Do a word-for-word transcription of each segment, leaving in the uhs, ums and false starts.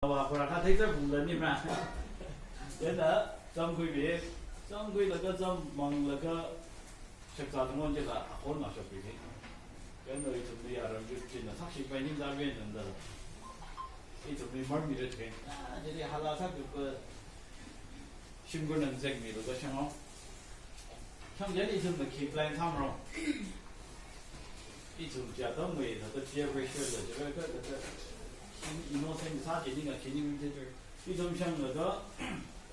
Wa kura ka thei zar bung la ni ma. Chieina zam khuibi, zam khuilaga zam manglaga shakzā thang on chila akhon na shokpi ni. Chieina ithumli aram yut china sakshi pai ning da ben nanda. Ithumli mar mi ret pen. Ah, jadi hala sa tu ke shim gun nang zeng mi lo ka shang o. Shang jadi ithum na khi plan tham ro. Ithum chia tam wei na ta peer pressure la jira ka ka ka. Innocent sa je ni nga khi ni mi te. Ithum shanglaga,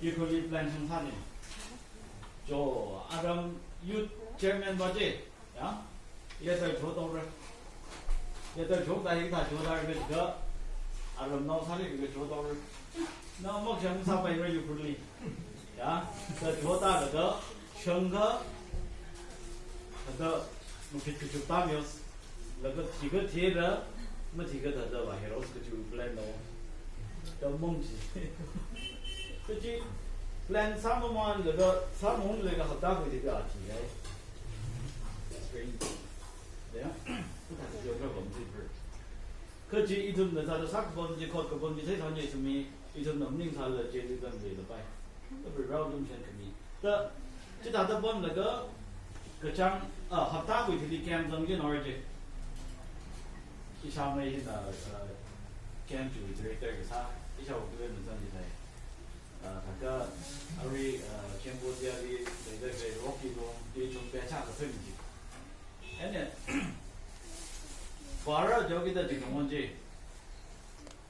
Ukhrulli plan shang sāni. Jo, aram youth chairman ba je, ya? Yata jo tore. Yata jo ta hita jo ta re ga, aram nao sāli ga jo tore. Na mak shang sāpai re Ukhrulli. Ya, ta jo ta ga, shang ga, ta, mukit kuchuk ta mios. Laga thiga thira, mathikada da va heroes kachu plan no. Da mong chi. Kachi plan sāmamān laga, sāmamān laga hapta khuida ka chi ai. Strange. Ya? Kachi ithumna zāda sākapam chi, khotkapam chi, theithao ni sumi, ithumna maning sāla je li dam de la pai. Every round dum shen kami. Ta, chithāda pamlaga, kachāng, ah, hapta khui thili camp zang jin or je. Ishāmei hina, ah, camp chu director kasā, ishāwo kule na zang jin hai. Ah, thākha, arui, ah, Cambodia li, dai dai dai, Rocky lo, de chung pe cha ka sem ji. Ene, bara jo kita jing mon je.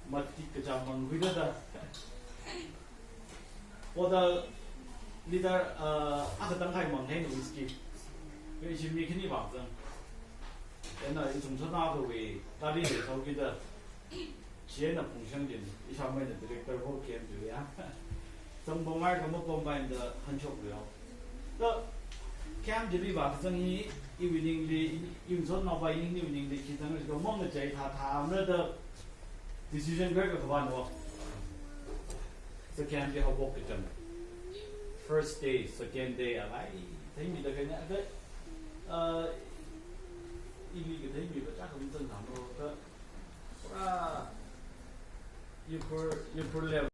Mati kachāng mang khuida da. Bottle liter, uh, akha tangkhai mang hai whisky. Kei shim mi khani bang zang. Ena ithum thana kawui, kali de thao kida. Chieina phungshang jin, ishāmeina director ho camp ju ya. Zang bong ar kama pom bai da han shok liao. Ta camp jili ba kazang hi, iwui ningli, i, iwui zotnao ba ining, iwui ningli, khi zang ri ka mong na jai tha tha amra da decision kar ka kawan wo. Second day hawok kachang. First day, second day, alai. Thei mi da kanya, ka,